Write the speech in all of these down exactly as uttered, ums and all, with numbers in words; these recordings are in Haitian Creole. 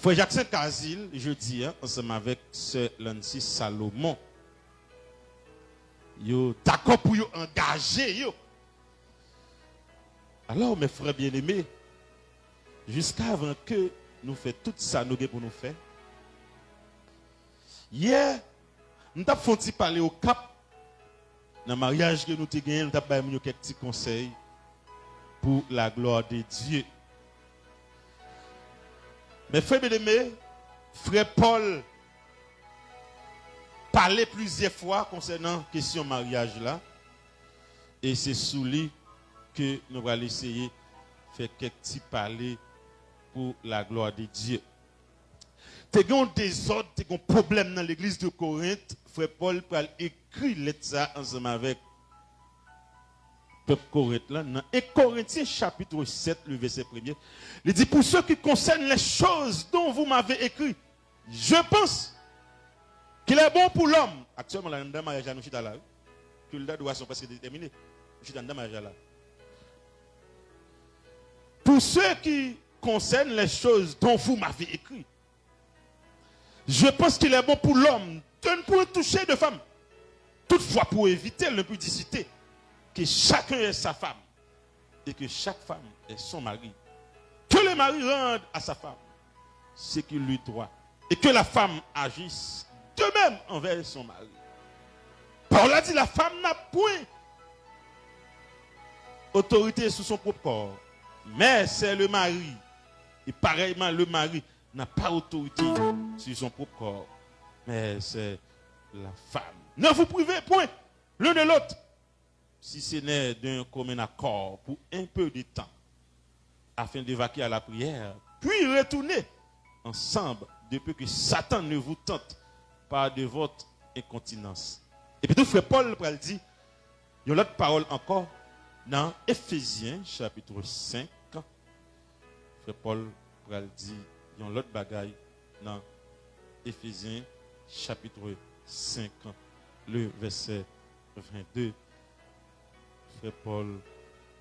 Frè Jackson Cazil, jodi a, ansanm avèk sè Lancy Salomon, yo dakò pou yo angaje yo. Alò, mes frères bien-aimés, jiskavan ke nou fè tout sa nou gen pou nou fè, yè, m t ap fè yon ti pale Okap, nan maryaj ke nou te genyen, nou t ap bay moun yo kèk ti konsèy pour la gloire de Dieu. Mes frères bien-aimés, frè Pòl pale plizyè fwa konsènan kesyon maryaj la, e se sou li ke nou pral eseye fè kèk ti pale pour la gloire de Dieu. Te gen yon dezòd, te gen yon pwoblèm nan legliz de Korent, frè Pòl pral ekri lèt sa ansanm avèk pèp Korent lan, nan en Korentyen chapit sèt, le vèsè premye, li di, pour ce qui concerne les choses dont vous m'avez écrit, je pense qu'il est bon pour l'homme. Aktyèlman, la, anndan maryaj la, nou chita la, wi. Culte d'adoration prèske te tèmine. Nou chita anndan maryaj la, la. Pour ce qui concerne les choses dont vous m'avez écrit, je pense qu'il est bon pour l'homme de ne point toucher de femme. Toutefois, pour éviter l'impudicité, que chacun ait sa femme, et que chaque femme ait son mari. Que le mari rende à sa femme ce qu'il lui doit, et que la femme agisse de même envers son mari. Pawòl la di, la femme n'a point autorité sur son propre corps, mais c'est le mari. Et pareillement, le mari n'a pas autorité sur son propre corps, mais c'est la femme. Ne vous privez point l'un de l'autre, si ce n'est d'un commun accord, pour un peu de temps, afin de vaquer à la prière, puis retourner ensemble, de peur que Satan ne vous tente par de votre incontinence. Epi tou, frè Pòl pral di yon lòt pawòl ankò nan Efezyen, chapit senk. Frè Pòl pral di yon lòt bagay nan Efezyen, chapit senk, le vèsè vennde. Frè Pòl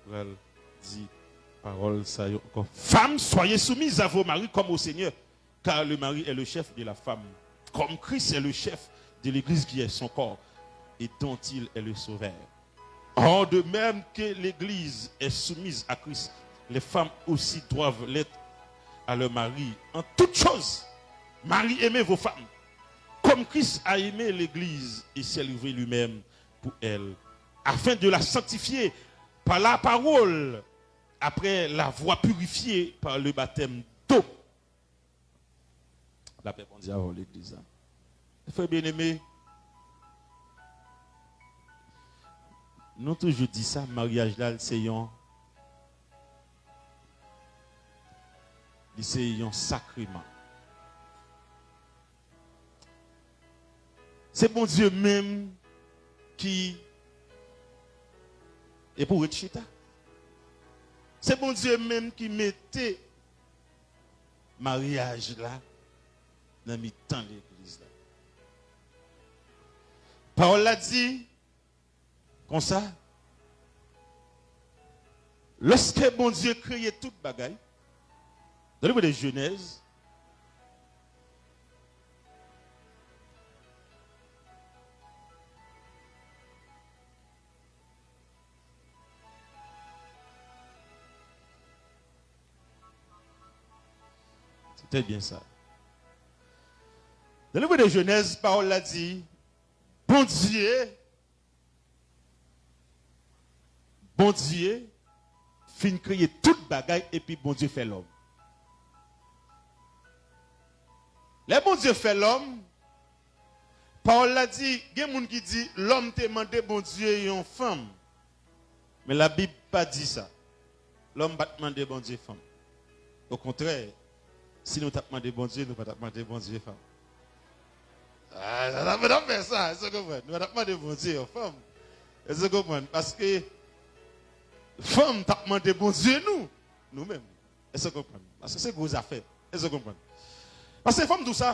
pral di pawòl sa yo ankò. Femmes, soyez soumises à vos maris comme au Seigneur, car le mari est le chef de la femme, comme Christ est le chef de l'Église qui est son corps, et dont il est le sauveur. Or, de même que l'Église est soumise à Christ, les femmes aussi doivent l'être à leur mari en toutes choses. Maris, aimez vos femmes, comme Christ a aimé l'Église et s'est livré lui-même pour elle, afin de la sanctifier par la parole, après l'avoir purifiée par le baptême d'eau. Lapè Bondye avè w, legliz la. Frè byeneme, nou toujou di sa, maryaj la, se yon, li se yon sakreman. Se Bondye menm ki, e pou ret chita. Se Bondye menm ki mete maryaj la nan mitan legliz la. Pawòl la di konsa, lòske Bondye kreye tout bagay, dans le livre de Genèse, se te byen sa. Dans le livre de Genèse, pawòl la di, Bondye, Bondye fin kreye tout bagay epi Bondye fè lòm. Lè Bondye fè lòm, pawòl la di, gen moun ki di lòm te mande Bondye yon fanm. Men Labib pa di sa. Lòm pa t mande Bondye fanm. Okontrè, si nou t ap mande Bondye, nou pa t ap mande Bondye fanm. Ah, nou pa t ap fè sa, èske w konprann? Nou pa t ap mande Bondye yon fanm. Èske w konprann? Paske fanm t ap mande Bondye nou, nou menm. Èske w konprann? Paske se gwo zafè. Èske w konprann? Paske fò m di w sa,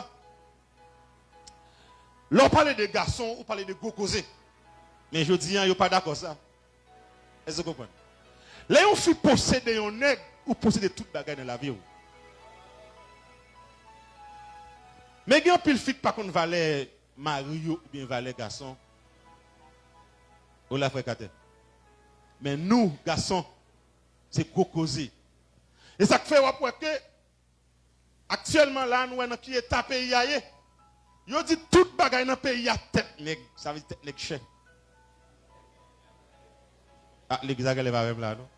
lè w pale de gason, ou pale de gwo koze. Men jodi a, yo pa dakò sa. Èske w konprann? Lè yon fi posede yon nèg, ou posede tout bagay nan lavi w. Men gen anpil fi k pa konn valè mari yo oubyen valè gason. Ola frè Katè. Men nou, gason, se gwo koze. E sa k fè w ap wè ke aktyèlman la, nou wè nan ki eta peyi a ye. Yo di tout bagay nan peyi a tèt nèg. Sa vle di tèt nèg chè. Ah, legliz a genlè pa menm la, non?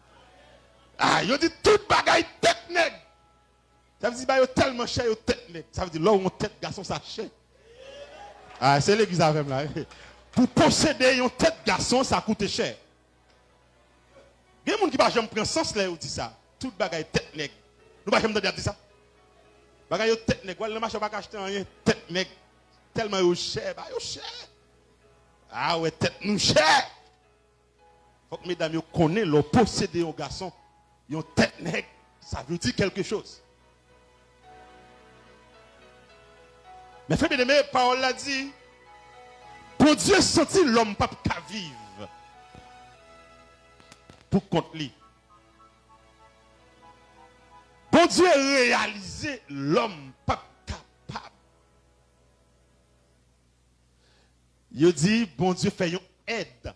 Ah, yo di tout bagay tèt nèg. Sa vle di bagay yo tèlman chè, yo tèt nèg. Sa vle di lè w yon tèt gason, sa chè. Ah, se legliz avè m la. Pou posede yon tèt gason, sa koute chè. Gen moun ki pa janm pran sans lè yo di sa. Tout bagay tèt nèg. Nou pa janm tande y ap di sa? Bagay yo tèt nèg. W al nan mache, w pa ka achte anyen tèt nèg. Tèlman yo chè, bagay yo chè. Ah, wè, tèt nou chè. Fòk medam yo konnen lè w posede yon gason, yon tèt nèg, sa vle di kèlke choz. Men frè byeneme, pawòl la di, Bondye santi lòm p ap ka viv pou kont li. Bondye reyalize lòm p ap kapab. Yo di Bondye fè yon èd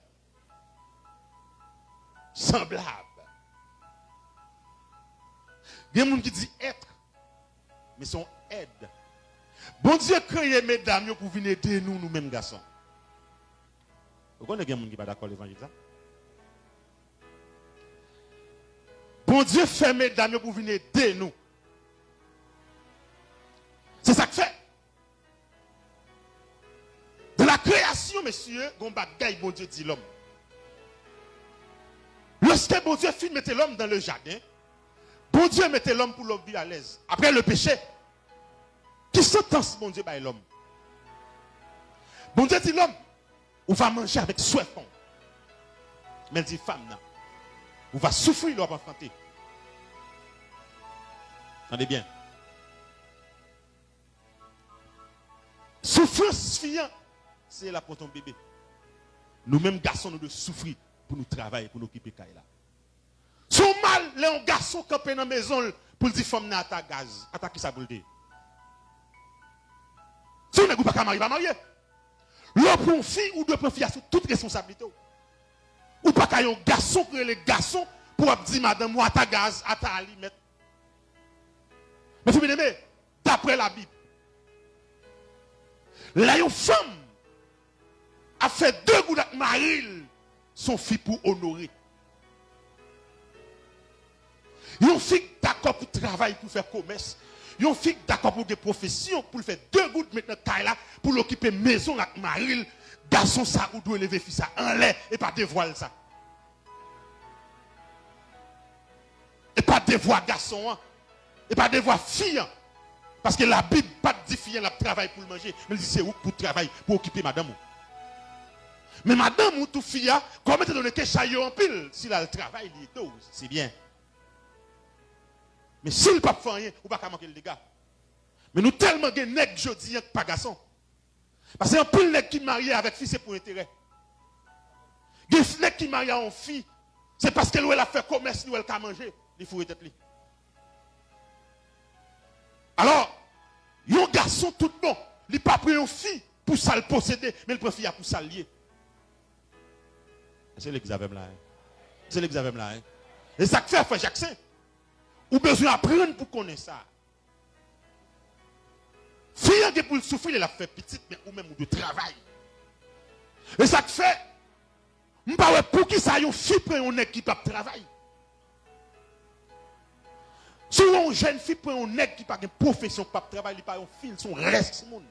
sanblab. Gen moun ki di èt, men se yon èd. Bondye kreye medam yo pou vin ede nou, nou menm gason. Ou konnen gen moun ki pa dakò levanjil sa? Bondye fè medam yo pou vin ede nou. Se sa k fè. Dans la création, mesye, gon bagay Bondye di lòm. Lòske Bondye fin mete lòm dans le jardin, Bondye mete lòm pou lòm viv alèz. Apre le péché, ki santans Bondye bay lòm? Bondye di lòm, ou va manje avèk swèf an w. Men l di fanm nan, ou va soufri lè w ap anfante. Tande byen. Soufrans fi an, se l ap pran ton bebe. Nou menm gason, nou dwe soufri pou nou travay, pou nou okipe kay la. Se yon mal lè yon gason kanpe nan mezon l pou l di fanm nan ata gaz, ata kisa pou l te ye? Si w nèg ou pa ka marye, pa marye. Lè w pran yon fi, ou dwe pran fi a sou tout responsablite w. Ou pa ka yon gason k rele gason pou w ap di madanm ou ata gaz, ata alimèt. Men frè byeneme, daprè Labib, lè yon fanm ap fè degoud ak mari l, se yon fi pou onore. Yon fi k dakò pou travay, pou fè komès, yon fi k dakò pou gen pwofesyon, pou l fè degoud met nan kay la, pou l okipe mezon l ak mari l, gason sa ou dwe leve fi sa anlè, e pa devwa l sa. E pa devwa gason an. E pa devwa fi an. Paske Labib pa t di fi an l ap travay pou l manje, men l di se ou k pou travay pou okipe madanm ou. Men madanm ou tou fi a, kòm etandone ke chay yo anpil, si l al travay, li ede w, se byen. Men si l p ap fè anyen, ou pa ka manke l dega. Men nou tèlman gen nèg jodi a k pa gason. Paske anpil nèg ki marye avèk fi se pou enterè. Gen nèg ki marye a yon fi, se paske l wè l ap fè komès, li wè l ka manje, li foure tèt li. Alò, yon gason tout bon, li pa pran yon fi pou sa l posede, men l pran fi a pou sa l ye. Èske legliz avè m la, en? Èske legliz avè m la, en? E sa k fè, frè Jaksen, ou bezwen aprann pou konnen sa. Fi an gen pou l soufri lè l ap fè pitit, men ou menm ou dwe travay. E sa k fè, m pa wè poukisa yon fi pran yon nèg ki p ap travay. Si w wè yon jèn fi pran yon nèg ki pa gen pwofesyon, k p ap travay, li pa yon fi, l se yon rès moun.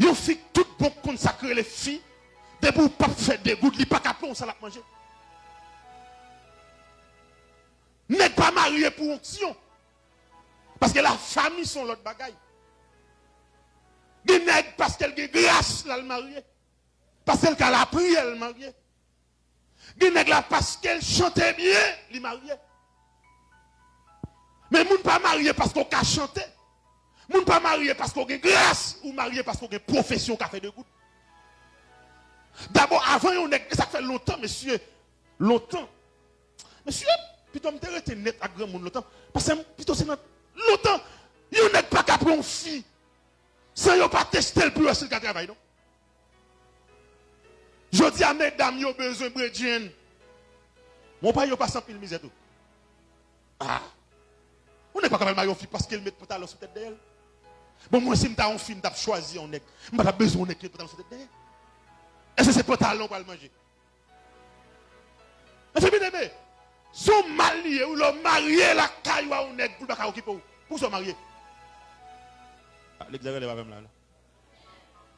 Yon fi k tout bon k konn sa k rele fi, depi w p ap fè degoud, li pa ka pran yon sa l ap manje. Nèg pa marye pou onksyon. Paske lafanmi se yon lòt bagay. Gen nèg paske l gen gras la l marye. Paske l ka lapriyè l marye. Gen nèg la paske l chante byen, li marye. Men moun pa marye paske w ka chante. Moun pa marye paske w gen gras, ou marye paske w gen pwofesyon w ka fè degoud. Dabò, avan yon nèg, e sa k fè lontan, mesye, lontan. Mesye, pito m te rete nèt ak granmoun lontan. Paske m, pito se nan lontan, Yon nèg pa ka pran yon fi san yo pa teste l pou yo wè si l ka travay, non. Jodi a, medam yo bezwen bredjenn. Mon pa yo pase anpil mizè tou. Ah! Yon nèg pa ka pral marye yon fi paske l met pantalon sou tèt dèyè l. Bon, mwen, si m ta yon fi, m t ap chwazi yon nèg. M pa t ap bezwen yon nèg ki met pantalon sou tèt dèyè. Èske se pantalon w pral manje? Mezanmi, si w mal li ye, wi, lè w marye lakay ou a yon nèg pou l pa ka okipe w. Poukisa w marye? Ah, legzanp rele pa menm la, non.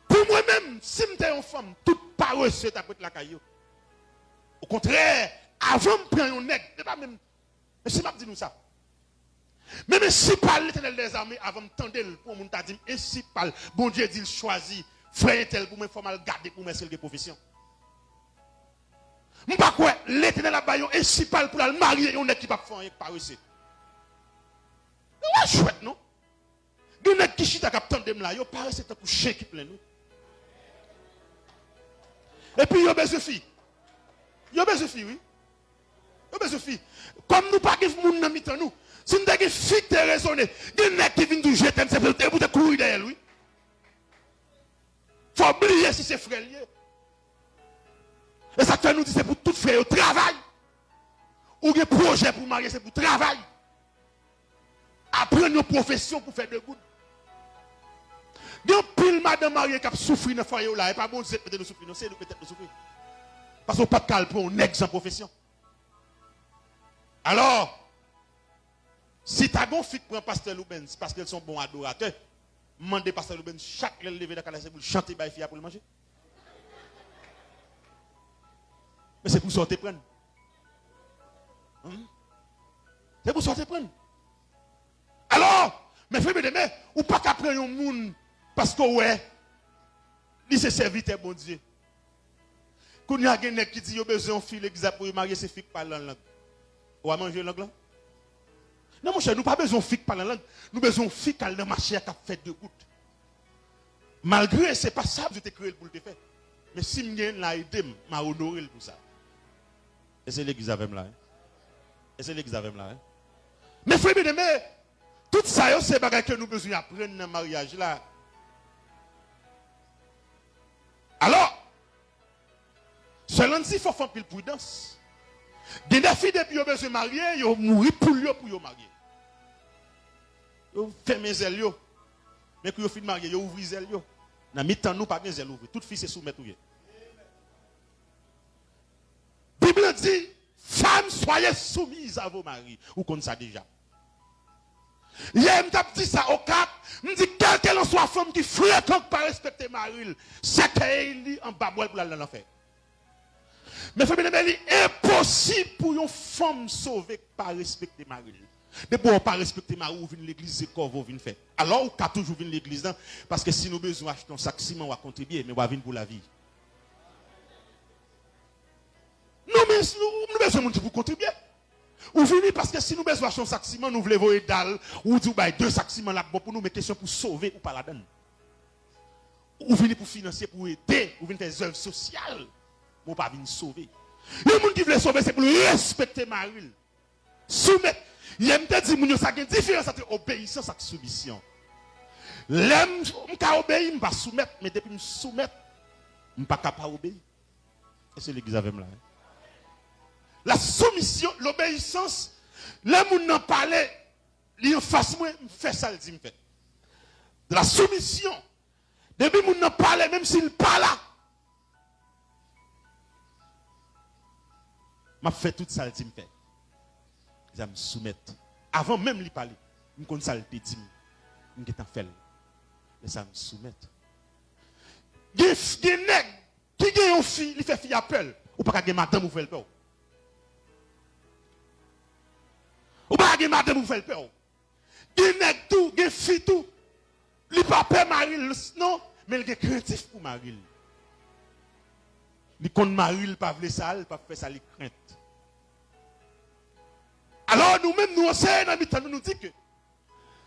Pou mwen menm, si m te yon fanm, tout parese t ap ret lakay yo. Okontrè, avan m pran yon nèg, se pa menm, men si m ap di nou sa. Men, men si pa Letènèl dèzame, avan m tande l, pou yon moun ta di m, ensi pa l, Bondye di l chwazi frè entèl pou mwen, fò m al gade pou mwen si l gen pwofesyon. M pa kwè Letènèl ap bay yon ensi pa l pou l al marye yon nèg ki p ap fè anyen, k parese. Yo pa jwèt, non. Gen nèg ki chita k ap tande m la, yo parese tankou chen ki plenn, wi. Epi yo bezwen fi. Yo bezwen fi, wi. Yo bezwen fi. Kòm nou pa gen moun nan mitan nou, si n te gen fi ki te rezone, gen nèg ki vin di w je t'aime, se pou te kouri dèyè l, wi. Fò w bliye si se frè l ye. E sa k fè nou di se pou tout frè yo travay. Ou gen pwojè pou w marye, se pou w travay. Aprann yon pwofesyon pou fè de goud. Gen anpil madanm marye k ap soufri nan fwaye yo la. E pa Bondye k mete nou soufri, non. Se nou k mete tèt nou soufri. Paske w pa t ka al pran yon nèg san pwofesyon. Alò, si ta gen yon fi k pran pastè Loubens paske l se yon bon adoratè, m mande pastè Loubens chak lè l leve nan kay la, se pou l chante bay fi a pou l manje. Men se pou sa w te pran l. Hmm? Se pou sa w te pran l. Alò, men frè m, men, ou pa ka pran yon moun paske w wè li se sèvitè Bondye. Kounye a gen nèg ki di yo bezwen yon fi legliz la pou yo marye, se fi k pale an lang. Ou a manje lang lan? Non, monchè, nou pa bezwen yon fi k pale an lang. Nou bezwen yon fi k al nan mache a k ap fè de goud. Malgre se pa sa Bondye te kreye l pou l te fè. Men si m gen l la, ede m, m a onore l pou sa. E se legliz avè m la, wi. E se legliz avè m la, wi. Men frè m, men, tout sa yo se bagay ke nou bezwen aprann nan maryaj la. Alò, Sè Landy, fò w fè anpil pridans. Gen de fi, depi yo bezwen marye, yo mouri poul yo pou yo marye. Yo fèmen zèl yo. Men kou yo fin marye, yo ouvri zèl yo. Nan mitan nou, pa gen zèl ouvri. Tout fi, se soumèt ou ye. Bib la di, femmes, soyez soumises à vos maris. Ou konn sa deja. Yè, m t ap di sa Okap, m di, kèlkelanswa fanm ki frekan k pa respekte mari l, sèkèy li anba bwa l pou l al nan lanfè. Men frè m, men li enposib pou yon fanm sove k pa respekte mari l. Depi w pa respekte mari w, ou vin legliz, se kòve w vin fè. Alò, ou ka toujou vin legliz lan, paske si nou bezwen achte yon sak siman, w a kontribye, men w a vin pou lavi. Non, men nou, nou bezwen moun ki pou kontribye. Ou vini paske si nou bezwen achte yon sak siman, nou vle voye dal, ou di w bay de sak siman, l ap bon pou nou, men kesyon pou sove, ou pa ladann. Ou vini pou finanse, pou ede, ou vin fè zèv sosyal, men ou pa vin sove. Yon moun ki vle sove, se pou l respekte mari l. Soumèt. Yè m te di moun yo sa gen diferans ant obeyisans ak soumisyon. Lè m, m ka obeyi, m pa soumèt, men depi m soumèt, m pa ka pa obeyi. E se legliz avè m la, wi. La soumission, l'obéissance, lè moun nan pale, li anfas mwen, m fè sa l di m fè. La soumission, depi moun nan pale, menm si l pa la, m ap fè tout sa l di m fè. Sa m soumèt. Avan menm li pale, m konn sa l te di m. M gentan fè l. Lè sa m soumèt. Gen, gen nèg ki gen yon fi, li fè fi a pè l. Ou pa ka gen madanm ou fè l pè w. Ou pa ka gen madanm ou fè l pè w. Gen nèg tou, gen fi tou, li pa pè mari l, non, men l gen krentif pou mari l. Li konn mari l pa vle sa, l p ap fè sa, li krent. Alò, nou menm, nou anseye nan mitan nou, nou di ke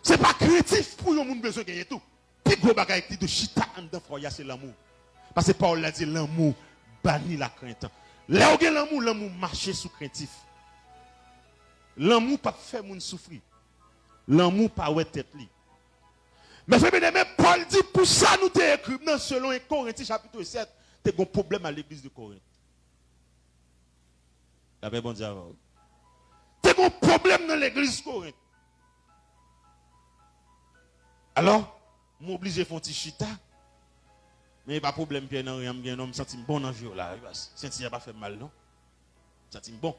se pa krentif pou yon moun bezwen genyen tou. Pi gwo bagay ki dwe chita anndan fwaye a, se lanmou. Paske pawòl la di, lanmou bani lakrent. Lè w gen lanmou, lanmou mache sou krentif. Lanmou p ap fè moun soufri. Lanmou pa wè tèt li. Mezanmi, Pòl di, pou sa nou te ekri m nan, selon en Korentyen chapit sèt, te gen pwoblèm a legliz de Korent. Lapè Bondye avè w. Te gen pwoblèm nan legliz Korent. Alò, m oblije fè yon ti chita. Men e pa pwoblèm Pyè nan ren an, m gen non, m santi m bon nan je w la. Senti a pa fè m mal, non. M santi m bon.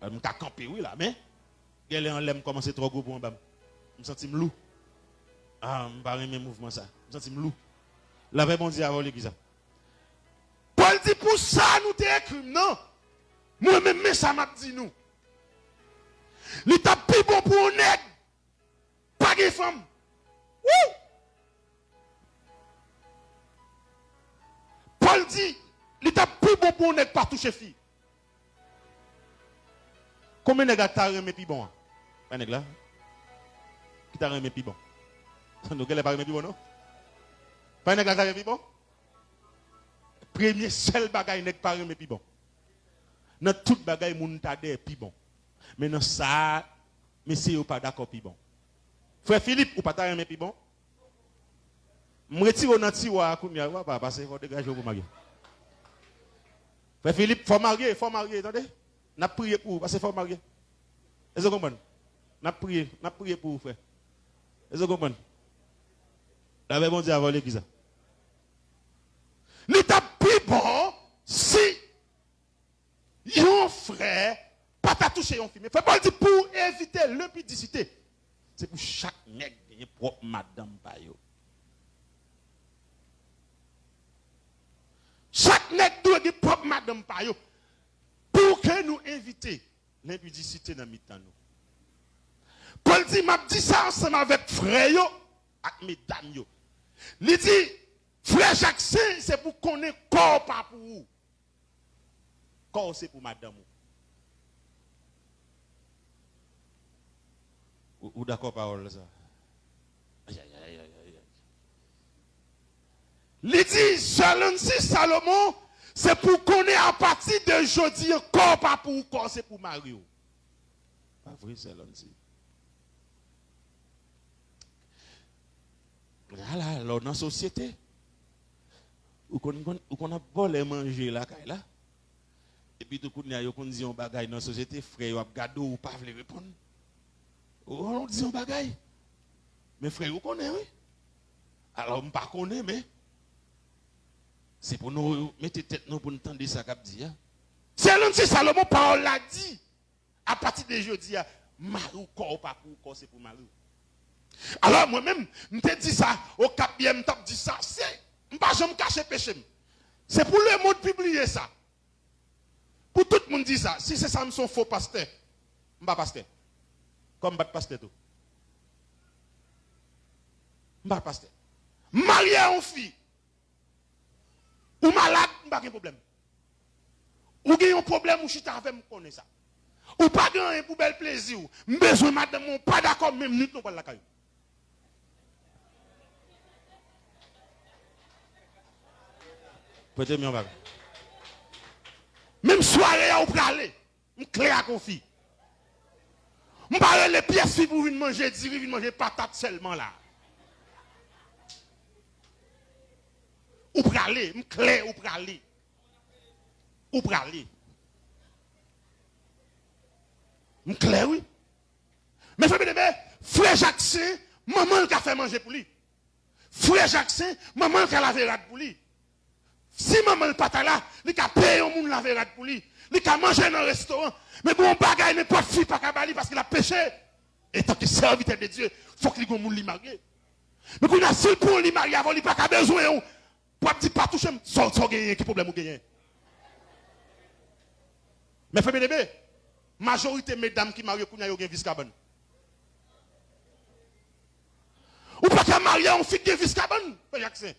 M ka kanpe, wi, la, men genlè anlè m kòmanse twò gwo pou anba m. M santi m lou. Ah, m pa renmen mouvman sa. M santi m lou. Lapè Bondye avè w, legliz la. Pòl di, pou sa nou te ekri m nan. Mwen menm, men sa m ap di nou. Li t ap pi bon pou yon nèg pa gen fanm. Wou! Pòl di, li t ap pi bon pou yon nèg pa touche fi. Konbyen nèg la ta renmen pi bon an? Pa nèg la ki ta renmen pi bon. Nou genlè pa renmen pi bon, non? Pa nèg la ta renmen pi bon? Premye sèl bagay nèg pa renmen pi bon. Nan tout bagay, moun ta dèyè pi bon. Men nan sa a, mesye yo pa dakò pi bon. Frè Filip, ou pa ta renmen pi bon? M retire w nan tiwa a kounye a, wi, papa, pase fò w degaje w pou marye. Frè Filip, fò w marye, fò w marye, tande? N ap priye pou ou, pase fò w marye. Èske w konprann? N ap priye, n ap priye pou ou, frè. Èske w konprann? Lapè Bondye avè w, legliz la. Li t ap pi bon si yon frè pa ta touche yon fi. Men Pòl di, pou evite lenpidisite, se pou chak nèg genyen pwòp madanm pa yo. Chak nèg dwe gen pwòp madanm pa yo. Pou ke nou evite lenpidisite nan mitan nou. Pòl di, m ap di sa ansanm avèk frè yo ak medam yo. Li di, frè Jaksen, se pou konnen kò w pa pou ou. Kò w se pou madanm ou. Ou, ou dakò pawòl sa? Ayayayayay. Li di, Sè Lancy Salomon, se pou konnen apati de jodi an, kò w pa pou ou, kò w se pou mari w. Pa vre, Sè Lancy? La, la, lè w nan sosyete, ou konn, konn, ou konn ap vòlè manje lakay la. Epi tou kounye a, yo konn di yon bagay nan sosyete, frè yo ap gade w, ou pa vle reponn. Ou, ou di yon bagay. Men frè yo konnen, wi. Alò, m pa konnen, men se pou nou mete tèt nou pou n tande sa k ap di a. Sè Lancy Salomon, pawòl la di, apati de jodi a, mari w, kò w pa pou ou, kò w se pou mari w. Alò, mwen menm, m te di sa, Okap yè, m t ap di sa, se, m pa janm kache peche m. Se pou lemonn pibliye sa. Pou tout moun di sa, si se sa, m se yon fo pastè. M pa pastè. Kòm m pa t pastè tou. M pa pastè. M marye a yon fi. Ou malad, m pa gen pwoblèm. Ou gen yon pwoblèm, ou chita avè m, m konnen sa. Ou pa gen anyen pou bèl plezi w. M bezwen madanm mwen, ou pa dakò, menm nwit nou pral lakay ou. Prete m yon bagay. Menm sware a ou prale. M klè ak yon fi. M pa rele pyès fi pou vin manje diri, vin manje patat sèlman la. Ou prale, m klè, ou prale. Ou prale. M klè, wi. Men frè byeneme, frè Jaksen, manman l ka fè manje pou li. Frè Jaksen, manman l ka lave rad pou li. Si manman l pa ta la, li ka peye yon moun lave rad pou li. Li ka manje nan restoran. Men gen yon bagay nenpòt fi pa ka ba li paske l ap peche. Antanke sèvitè de Dye, fòk li gen yon moun li marye. Men kounye a, si l pran yon li marye avè w, li pa ka bezwen w. Pou ap di pa touche m, sa w, sa w genyen, ki pwoblèm ou genyen? Men frè byeneme, majorite medam ki marye kounye a, yo gen vis kabann. Ou pa ka marye a yon fi ki gen vis kabann, frè Jaksen.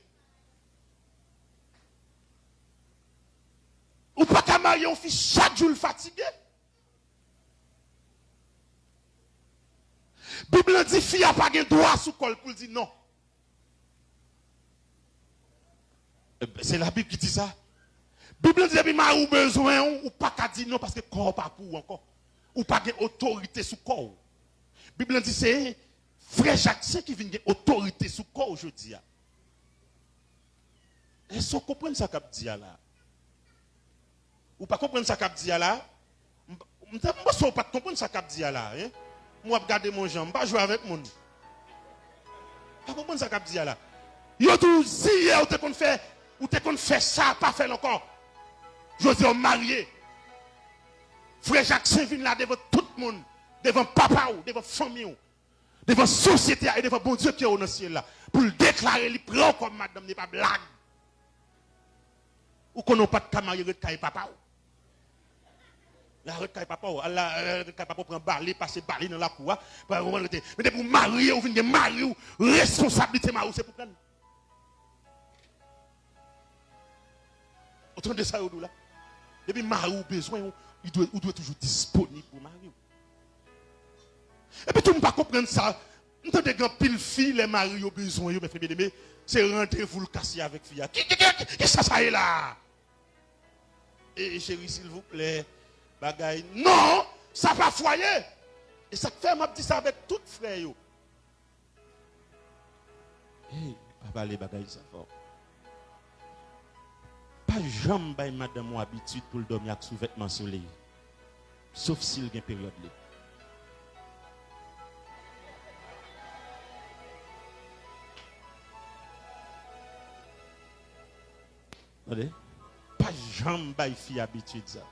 Ou pa ka marye yon fi chak jou l fatige. Bib lan di fi a pa gen dwa sou kò l pou l di non. Se Labib ki di sa. Bib lan di depi mari w bezwen w, ou pa ka di non paske kò w pa pou ou ankò. Ou pa gen otorite sou kò w. Bib lan di se Frè Jaksen ki vin gen otorite sou kò w jodi a. Èske w konprann sa k ap di a la? Ou pa konprann sa k ap di a la? M, m, m panse w pa t konprann sa k ap di a la, en? M w ap gade m yon jan, m pa jwe avèk moun. Pa konprann sa k ap di a la. Yo di w, Ziyè, ou te konn fè, ou te konn fè sa, pa fè l ankò. Jodi a w marye. Frè Jaksen vin la devan tout moun, devan papa w, devan fanmi w, devan sosyete a e devan Bondye ki anwo nan syèl la, pou l deklare li pran w kòm madanm li, pa blag. Ou konnen w pa t ka marye, ret kay papa w. La, ret kay papa w, al la, ret kay papa w, pran bale, pase bale nan lakou a, pran, pran, rete. Men depi w marye, ou vin gen mari w, responsablite mari w, se pou pran l. Ou tande sa yo di w la? Depi mari w bezwen w, li dwe, ou dwe toujou disponib pou mari w. Epi tou, m pa konprann sa. M tande gen anpil fi, lè mari yo bezwen yo, men frè byeneme, se randevou l kase avèk fi a. Ki, ki, ki, ki, ki sa sa ye la? E, e, cheri, silvouplè, bagay. Non, sa pa fwaye. E sa k fè m ap di sa avèk tout frè yo. Hey, pa pale bagay sa fò. Pa janm bay madanm ou abitid pou l dòmi ak souvètman sou li. Sof si l gen peryòd li. Tande? Pa janm bay fi abitid sa.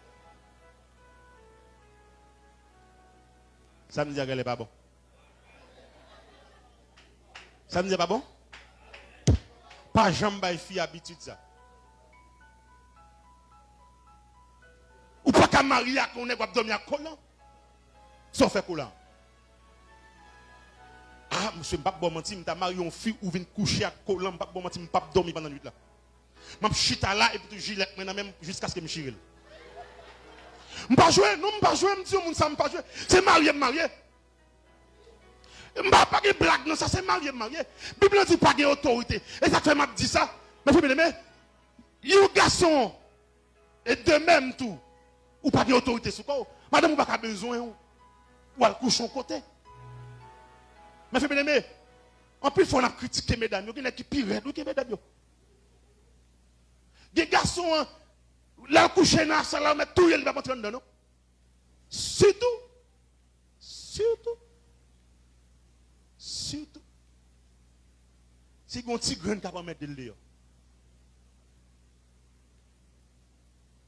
Sa m di a genlè pa bon. Sa m di a pa bon? Pa janm bay fi abitid sa. Ou pa ka marye ak yon nèg w ap dòmi ak kolan. Sa w fè kolan? Ah, mesye, m p ap ba w manti, m ta marye yon fi, ou vin kouche ak kolan, m p ap ba w manti, m p ap dòmi pandan nwit la. M ap chita la epi tou jilèt mwen nan men m jiskaske m chire l. M pa jwe, non, m pa jwe, m di yon moun sa, m pa jwe. Se marye m marye. M pa, pa gen blag nan sa, se marye m marye. Bib lan di pa gen otorite. E sa k fè m ap di sa. Men frè byeneme, yon gason, e de menm tou, ou pa gen otorite sou kò w. Madanm ou pa ka bezwen w pou al kouche yon kote. Men frè byeneme, anpil fwa n ap kritike medam yo, gen nèg ki pi rèd wi ke medam yo. Gen gason an, lè l kouche nan sal la, yo mèt touye l, li p ap antre anndan non. Sitou, sitou, sitou si gen yon ti grenn k ap anmède l deyò.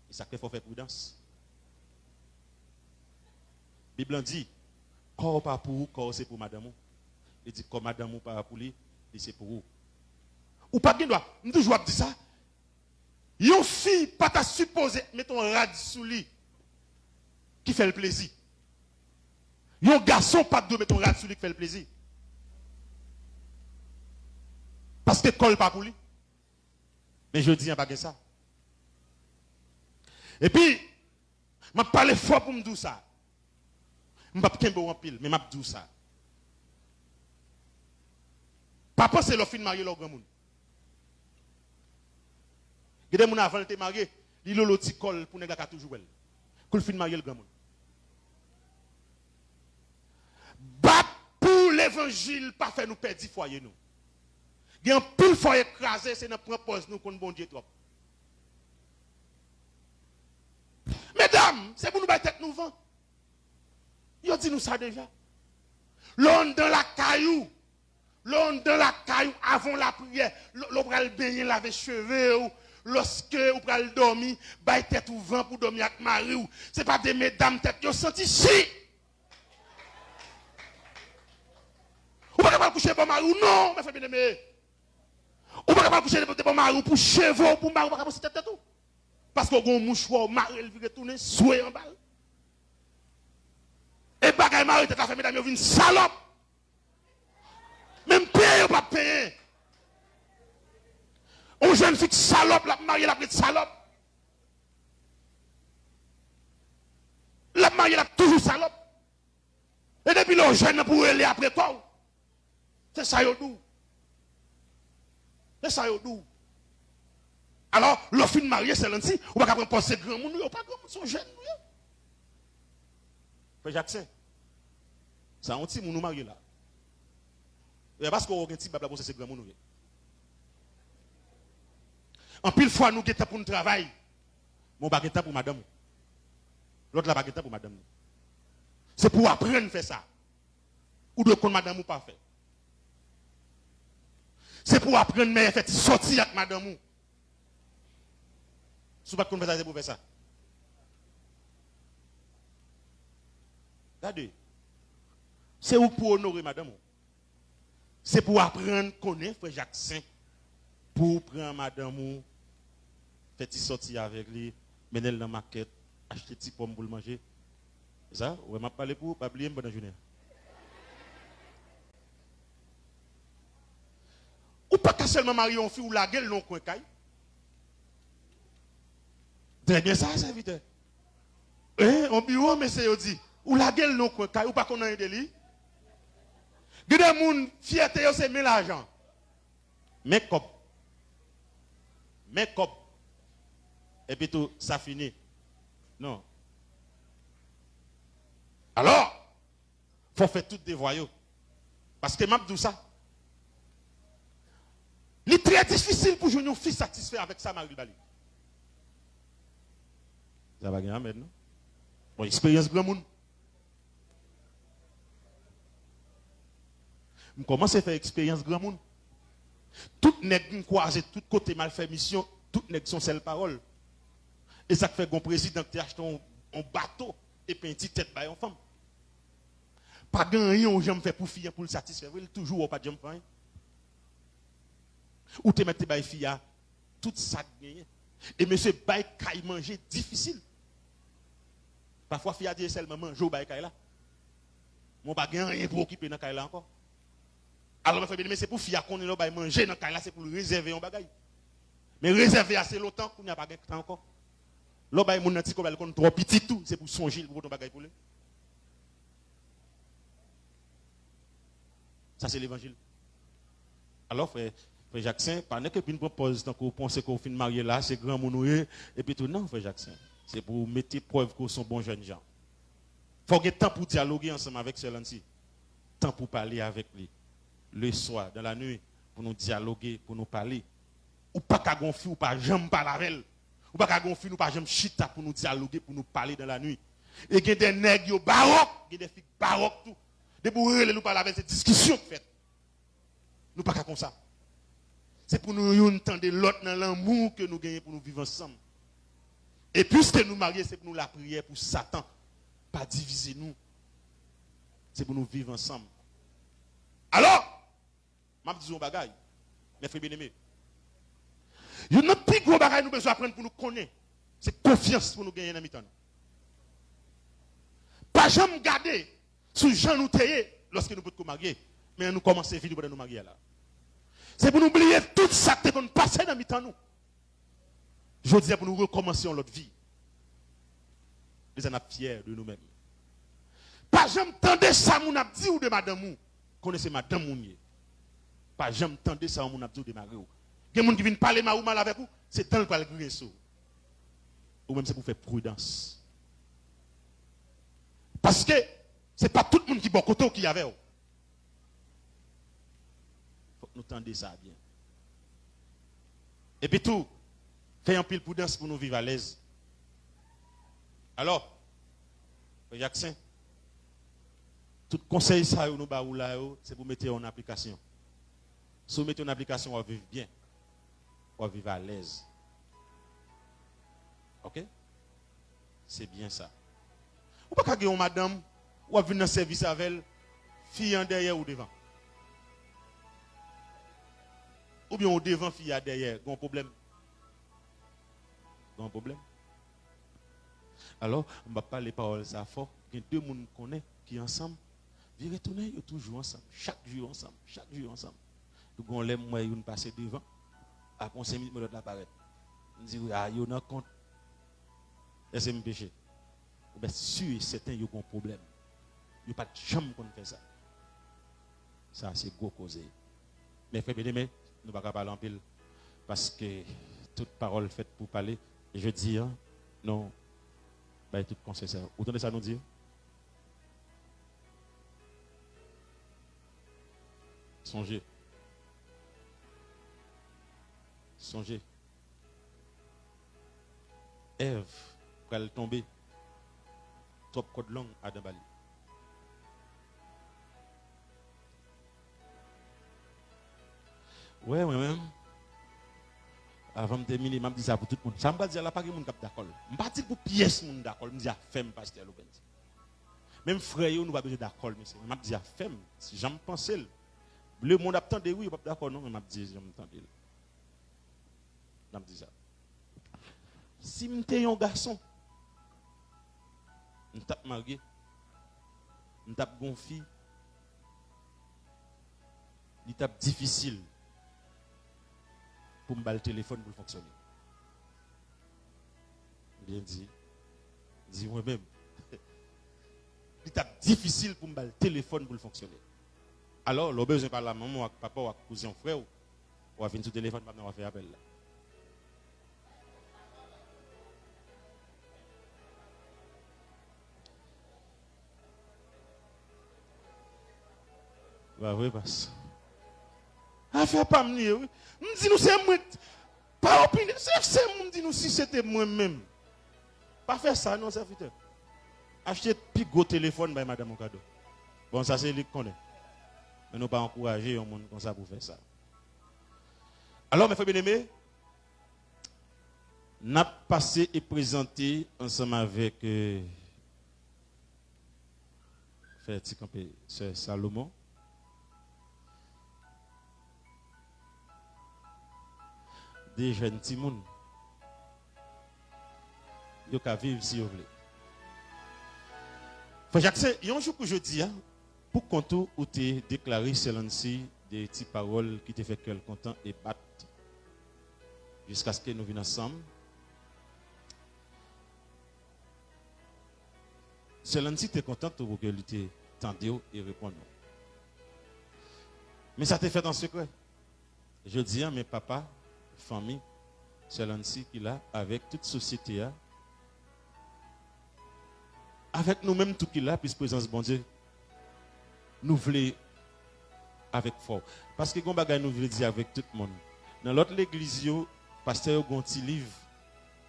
E sa k fè fò w fè pridans. Bib lan di, kò w pa pou ou, kò w se pou madanm ou. Li di, kò madanm ou pa pou li, li se pou ou. Ou pa gen dwa, m toujou ap di sa, yon fi pa ta sipoze met yon rad sou li ki fè l plezi. Yon gason pa t dwe met yon rad sou li ki fè l plezi. Paske kò l pa pou li. Men jodi a pa gen sa. Epi, m ap pale fò pou m di w sa. M p ap kenbe w anpil, men m ap di w sa. Pa panse lè w fin marye lè w granmoun. Gen de moun avan l te marye, li lolo ti kò l pou nèg la ka toujou wè l. Kou l fin marye l granmoun. Bat pou levanjil pa fè nou pèdi fwaye nou. Gen anpil fwaye k kraze, se nan pran pòz nou konn Bondye twòp. Medam, se pou nou bay tèt nou van. Yo di nou sa deja. Lè w anndan lakay ou, lè w anndan lakay ou, avan w lapriyè, lè, lè w pral benyen, lave cheve w, lòske ou pral dòmi, bay tèt ou van pou dòmi ak mari w. Se pa de medam tèt yo santi, si! Ou pa ka pral kouche bò mari w, non, mè frè byeneme. Ou pa ka pral kouche de bò mari w pou cheve w, pou mari w pa ka pran sou tèt tèt ou. Paske w gen yon mouchwa, w mare l vire tounen, swe anba l. E bagay mare tèt la fè medam yo vin salòp. Menm penyen yo p ap penyen. Yon jèn fi k salòp, l ap marye, l ap ret salòp. L ap marye, l ap toujou salòp. E depi lè w jèn nan pou w rele apre kò w. Se sa yo di w. Se sa yo di w. Alò, lè w fin marye, sè Landy, ou pa ka pran pòz se granmoun ou ye, ou pa granmoun, se yon jèn ou ye. Frè Jaksen, sa yon timoun ou marye la. E paske w gen ti bab la, w panse se granmoun ou ye. Anpil fwa, nou gen tan pou n travay, men w pa gen tan pou madanm ou. Lòt la pa gen tan pou madanm li. Se pou w aprann fè sa. Ou dwe konn madanm ou pafè. Se pou w aprann mèyè fè ti sòti ak madanm ou. Si w pa t konn fè sa, se pou w fè sa. Gade. Se ou k pou onore madanm ou. Se pou w aprann konnen frè Jaksen, pou w pran madanm ou, fè ti sòti avèk li, mennen l nan makèt, achte ti pòm pou l manje. E sa, ou wè m ap pale pou ou, pa bliye m pandan jounen an. Ou pa ka sèlman marye yon fi, ou lage l nan yon kwen kay. Trè byen sa, sèvitè. Hein, yon biwo, mesye yo di, ou lage l nan yon kwen kay, ou pa konn anyen de li. Gen de moun, fyète yo se men lajan. Men kòb. Men kòb. Epi tou, sa fini. Non. Alò, fò w fè tout devwa yo. Paske m ap di w sa. Li trè difisil pou jwenn yon fi satisfè avèk sa mari l ba li. Sa pa gen amèn, non? Bon, eksperyans granmoun. M kòmanse fè eksperyans granmoun. Tout nèg m kwaze, tout kote m al fè misyon, tout nèg se yon sèl pawòl. E sa k fè gon prezidan ki te achte yon, yon bato e penti tèt bay yon fanm. Pa gen anyen ou janm fè pou fi a pou l satisfè vre, li toujou wè w pa t janm fè anyen. Ou te mèt te bay fi a tout sa k genyen. E mesye, bay kay manje difisil. Pafwa fi a di e sèlman manje ou bay kay la. Men w pa gen anyen pou okipe nan kay la ankò. Alò, mwen fè byen, men se pou fi a konnen lè w bay manje nan kay la, se pou l rezève yon bagay. Men rezève a se lontan, kounye a pa gen tan ankò. Lè w bay moun nan ti kòb la, li konn twò pitit tou, se pou sonje l, pou pote yon bagay pou li. Sa se levanjil. Alò, frè, frè Jaksen, pa nèk epi n pran pòz tankou w panse ke w fin marye la, se granmoun ou ye, epi tou, non, frè Jaksen. Se pou w mete prèv ke w se yon bon jènjan. Fò w gen tan pou w dyaloge ansanm avèk sè Lancy. Tan pou w pale avèk li. Leswa, dans la nuit, pou nou dyaloge, pou nou pale. Ou pa ka gon fi, ou pa janm pale avè l. Ou pa ka gon fi, nou pa janm chita pou nou dyaloge, pou nou pale dans la nuit. E gen de nèg yo bawòk, gen de fi bawòk tou. Depi w rele l, ou pale avè l, se diskisyon k fèt. Nou pa ka konsa. Se pou nou youn tande lòt nan lanmou ke nou genyen pou nou viv ansanm. E piske nou marye, se pou nou lapriyè pou Satan pa divize nou. Se pou nou viv ansanm. Alò, m ap di w yon bagay, mè frè byeneme. Youn nan pi gwo bagay nou bezwen aprann pou nou konnen, se konfyans pou nou genyen nan mitan nou. Pa janm gade sou jan nou te ye lòske nou potko marye, men an nou kòmanse vi nou pandan nou marye a la. Se pou nou bliye tout sa k te konn pase nan mitan nou. Jodi a pou nou rekòmanse yon lòt vi. Deja n ap fyè de nou menm. Pa janm tande sa moun ap di w de madanm ou. Konnen se madanm ou ye. Pa janm tande sa yon moun ap di w de mari w. Gen moun ki vin pale mari w mal avèk ou, se dan l pral griyen sou ou. Ou menm se pou w fè pridans. Paske se pa tout moun ki bò kote w ki avè w. Fòk nou tande sa byen. Epi tou, fè anpil pridans pou nou viv alèz. Alò, frè Jaksen, tout konsèy sa yo nou ba ou la yo, se pou mete yo an aplikasyon. Si w mete yo an aplikasyon, w ap viv byen. W ap viv alèz. Oke? Se byen sa. Ou pa ka gen yon madanm, w ap vin nan sèvis avè l, fi an dèyè ou devan. Oubyen ou devan fi a dèyè, gon pwoblèm. Gon pwoblèm. Alò, m p ap pale pawòl sa fò, gen de moun m konnen ki ansanm, vire tounen, yo toujou ansanm, chak jou yo ansanm, chak jou yo ansanm. Gon lè m wè youn pase devan, apre yon senk minit, m wè lòt la parèt. M di, "Wi, a, yo nan kont." Èske m peche? Ou bèt si e sèten yo gon pwoblèm. Yo pa t janm konn fè sa. Sa se gwo koze. Men frè byeneme, nou pa ka pale anpil, paske tout pawòl fèt pou pale. Jodi a, nou bay tout konsèy sa. Ou tande sa nou di yo? Sonje. Sonje. Èv pral tonbe. Twòp kòd long Adan ba li. Wè, mwen menm, avan m tèmine, m ap di sa pou tout moun. Sa m pral di a la, pa gen moun k ap dakò l. M pa di l pou pyès moun dakò l, m di afè m, pastè Louvens. Menm frè yo, nou pa bezwen dakò l, mesye. Men m ap di afè m, si jan m panse l. Lemonn ap tande, wi, yo p ap dakò, non, men m ap di jan m tande l. M ap di sa. Si m te yon gason, m t ap marye, m t ap gen yon fi, li t ap difisil pou m ba l telefòn pou l fonksyone. Byen di. Di mwen menm. Li t ap difisil pou m ba l telefòn pou l fonksyone. Alò, lè w bezwen pale a manman w ak papa w ak kouzen w, frè w, w a vin sou telefòn pa m nan w a fè apèl la. Pa vre, pas. Afè pa m li ye, wi. M di nou se mwen. Pa opinyon, se, se moun di nou si se te mwen menm. Pa fè sa non, sèvitè. Achte pi gwo telefòn bay madanm ou kado. Bon, sa se li k konnen. Men nou pa ankouraje yon moun konsa pou fè sa. Alò, mè frè byeneme, n ap pase e prezante ansanm avèk, euh, fè ti kanpe, sè Salomon. De jèn timoun. Yo ka viv si yo vle. Frè Jaksen, yon jou kou jodi a, pou kont ou, ou te deklare sè Lancy de ti pawòl ki te fè kè l kontan e bat jiskaske nou vin ansanm. Sè Lancy te kontan tou pou ke li te tande w e reponn ou. Men sa te fèt an sekrè. Jodi a, men papa, fanmi, sè Lancy ki la, avèk tout sosyete a, avèk nou menm tou ki la, plis prezans Bondye, nou vle avèk fò. Paske gon bagay nou vle di avèk tout moun. Nan lòt legliz yo, pastè yo gon ti liv,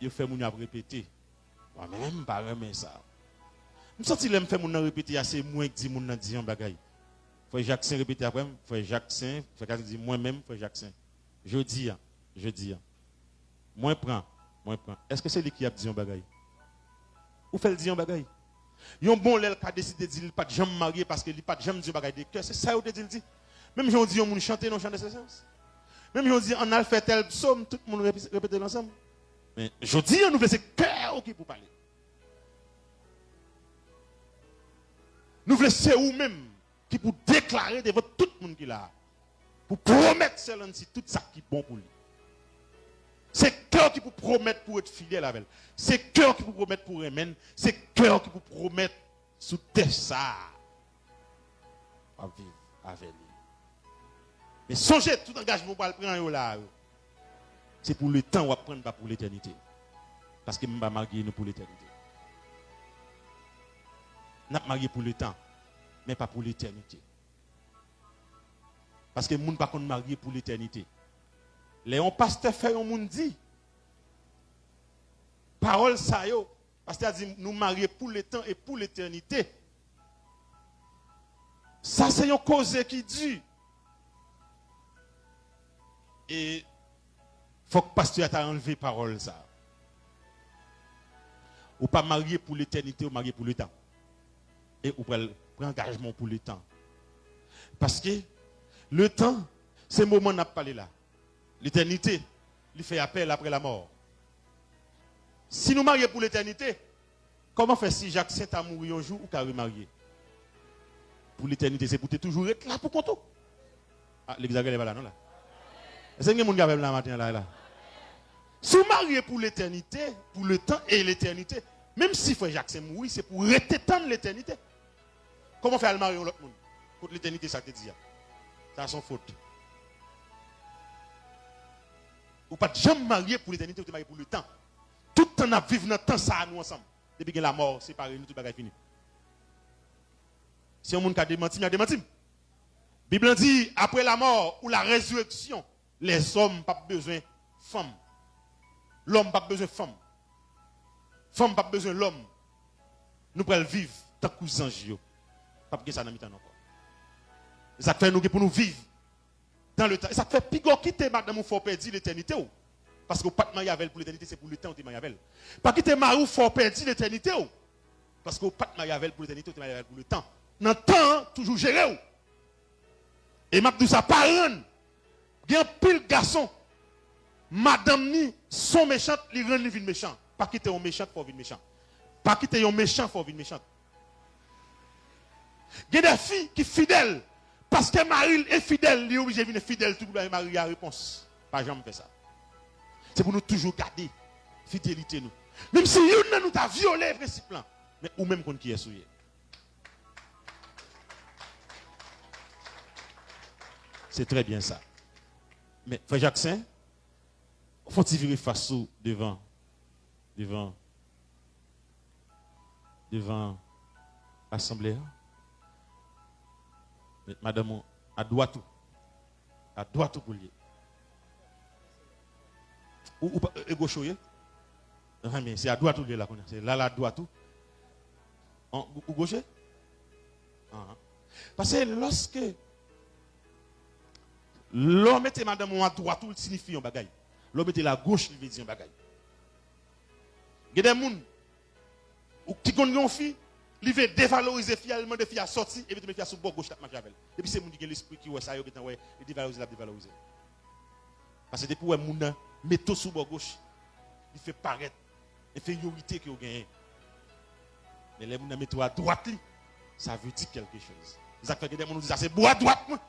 yo fè moun yo ap repete. Mwen menm, m pa renmen sa. M santi lè m fè moun nan repete a, se mwen k di moun nan di yon bagay. Frè Jaksen repete apre m, frè Jaksen, frè Jaksen di, mwen menm, frè Jaksen. Jodi a, jodi a. Mwen pran, mwen pran. Èske se li ki ap di yon bagay? Ou fè l di yon bagay? Yon bon lè l ka deside di li pa t janm marye paske li pa t janm di yon bagay de kè. Se sa yo te di l di. Menm jan w di yon moun chante nan yon chan de sesans. Menm jan w di ann al fè tèl psòm, tout moun repi-, repete l ansanm. Men jodi a, nou vle se kè w ki pou pale. Nou vle se ou menm ki pou deklare devan tout moun ki la a, pou pwomèt sè Lancy tout sa ki bon pou li. Se kè w ki pou pwomèt pou w ret fidèl avè l. Se kè w ki pou pwomèt pou w renmen l. Se kè w ki pou pwomèt sou tè sa a w ap viv avè li. Men sonje, tout angajman w pral pran yo la a yo, se pou letan w ap pran, pa pou letènite. Paske m pa marye nou pou letènite. N ap marye pou letan, men pa pou letènite. Paske moun pa konn marye pou letènite. Lè yon pastè fè yon moun di pawòl sa yo, pastè a di, nou marye pou letan e pou letènite. Sa se yon koze ki di. E fòk pastè a ta anlve pawòl sa. Ou pa marye pou letènite, ou marye pou letan. E ou pral pran angajman pou letan. Paske letan, se moman n ap pale la. Letènite, li fè apèl apre lamò. Si nou marye pou letènite, kòman fè si Jaksen ta mouri yon jou, ou ka remarye? Pou letènite, se pou te toujou ret la pou kont ou. Ah, legliz la genlè pa la non la. Èske gen moun k avè m la maten an la, la? Si w marye pou letènite, pou letan e letènite, menm si frè Jaksen mouri, se pou w rete tann letènite. Kòman fè al marye yon lòt moun? Kot letènite sa te di a? Sa se yon fot. Ou pa t janm marye pou letènite, ou te marye pou letan. Tout tan n ap viv nan tan sa a nou ansanm. Depi gen lamò separe nou, tout bagay fini. Si yon moun ka demanti m, y a demanti m. Bib lan di, apre lamò ou la rezireksyon, lèzòm p ap bezwen fanm. Lòm p ap bezwen fanm. Fanm p ap bezwen lòm. Nou pral viv tankou zanj yo. P ap gen sa nan mitan nou ankò. E sa k fè nou gen pou nou viv dans le temps. E sa k fè piga w kite madanm ou fè w pèdi letènite w. Paske w pa t marye avè l pou letènite, se pou letan w te marye avè l. Pa kite mari w fè w pèdi letènite w. Paske w pa t marye avè l pou letènite, w te marye avè l pou letan. Nan tan an, toujou jere w. E m ap di w sa, pa rann. Gen anpil gason, madanm ni se yon mechant, li rann li vin mechan. Pa kite yon mechant fè w vin mechan. Pa kite yon mechan fè w vin mechant. Gen de fi ki fidèl, paske mari l enfidèl, li oblije vin enfidèl tou pou bay mari a repons. Pa janm fè sa. Se pou nou toujou gade fidelite nou. Menm si youn nan nou ta vyole prensip lan, men ou menm konn kiyès ou ye. Se trè byen sa. Men, frè Jaksen, fè yon ti vire fas ou devan, devan, devan asanble a. Met madanm ou adwat ou. Adwat ou pou l ye. Ou, ou pa, e goch ou ye? Anhan, men se adwat ou l ye la kounye a. Se la, la adwat ou. An, ou, ou goche? Anhan. Paske lòske, lè w mete madanm ou adwat ou, li siyifi yon bagay. Lè w mete l agoch, li vle di yon bagay. Gen de moun, ou ki konn gen yon fi, li vle devalorize fi a, li mande fi a sòti, epi tou men fi a sou bò goch l ap mache avè l. Depi se moun ki gen lespri ki wè sa, yo gentan wè, li devalorize, l ap devalorize. Paske depi w wè moun nan mete w sou bò goch, li fè parèt enferiorite ke w genyen. Men lè moun nan mete w adwat li, sa vle di kèlke choz. Se sa k fè gen de moun ou di sa se bò adwat mwen.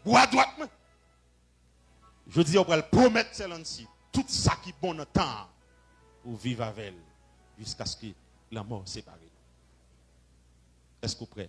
Bò adwat mwen. Jodi a, ou pral pwomèt Sè Lancy tout sa ki bon nan tan an pou w viv avè l jiskaske lanmò separe nou. Èske w prè?